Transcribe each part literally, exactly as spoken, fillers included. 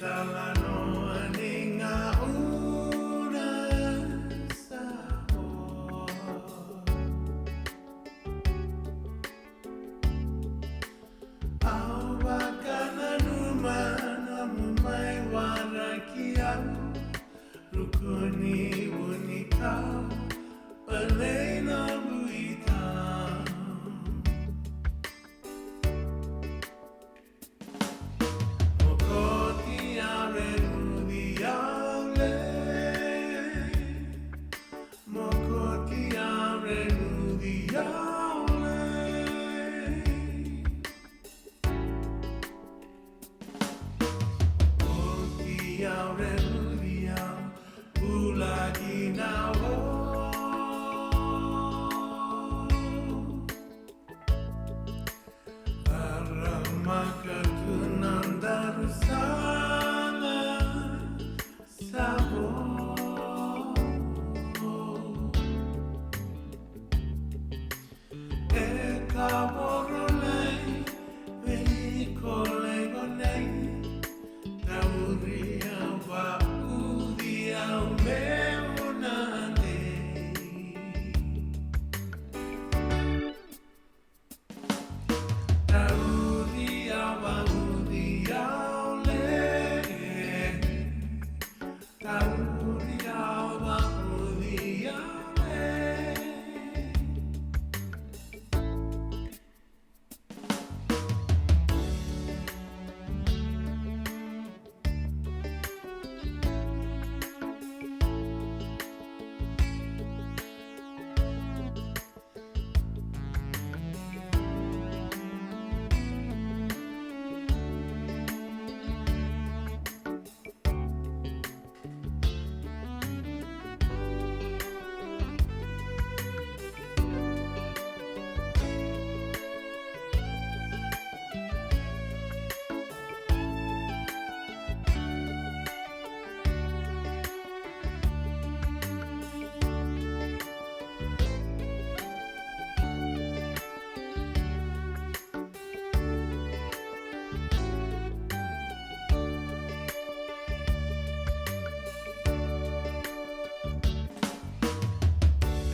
Talanoa ni gauna sa vo. Au vakananuma na nomu mai waraki au. Ruku ni vunikau, balei na vuitau. Mokoti a renu di aule. Mokoti a renu di aule. Mokoti a renu di aule. Bula ki na o. Varamaka tu na daru sana sa vo. E kavoro nei vei kolega nei. Tauri au, vauci au meu na dei. Tauri au, vauci au lei. Tauri au, vauci au lei.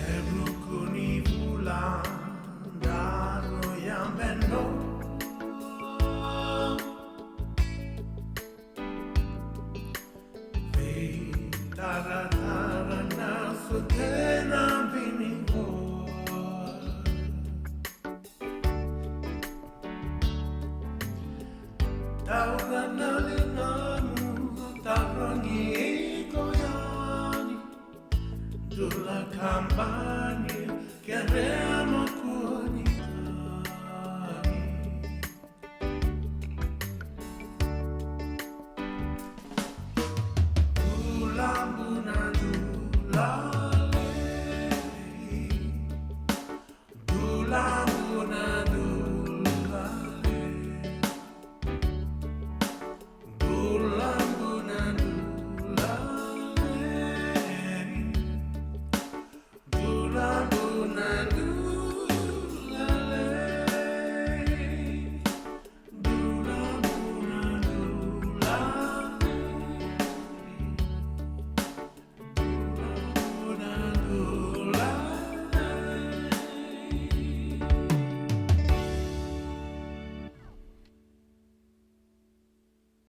E ruku ni vula, daru yabeno. Veitara